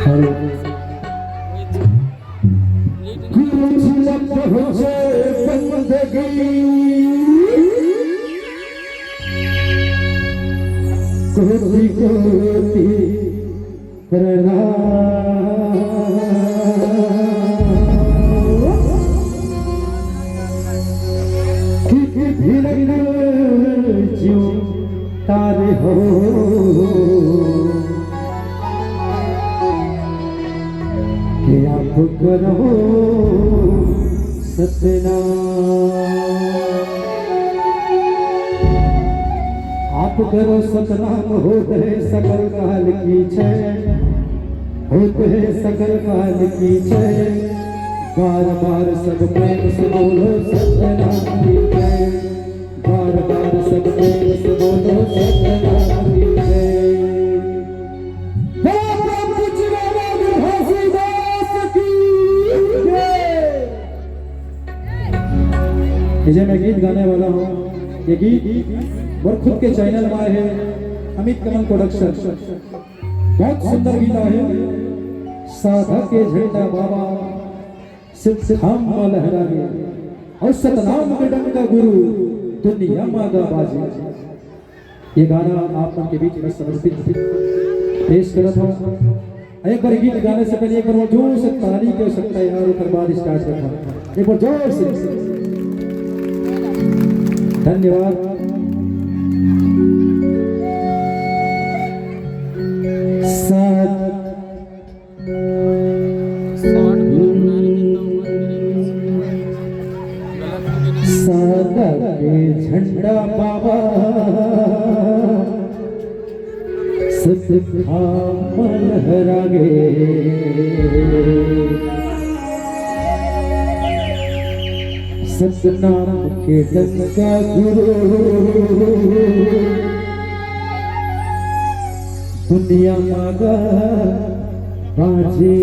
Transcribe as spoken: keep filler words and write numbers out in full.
कुछ न पहुँचे बंदगी, कोटि कोटि प्रणाम। कि भिड़क जो तारे हो, कि आप करो सतनाम। आप करो सतनाम, होत हे सकल काल की जय, होत हे सकल काल की जय। बार बार सब प्रेम से बोलो सतनाम की जय। बार बार सब प्रेम से बोलो सतनाम की जय। बोलो प्रभु जी महाराज घासीदास की जय। ये जो मैं गीत गाने वाला हूँ, ये गीत मोर खुद के चैनल में है, अमित कमल प्रोडक्शन। बहुत सुंदर गीत है। साधक के झंडा बाबा सिद्ध धाम में लहरावे, अउ सतनाम के डंका गुरु दुनिया मा गा बाजे। ये गाना आप मन के बीच में समर्पित पेश करत हूँ। एक बार गीत गाने से पहले एक बार वो जोर से ताली की आवश्यकता है यार, ओकर बाद स्टार्ट करना। एक बार जोर से। धन्यवाद। साथ सादा के झंडा बाबा सतनाम लहरागे। सतनाम के डंका गुरु दुनिया मा गा बाजे।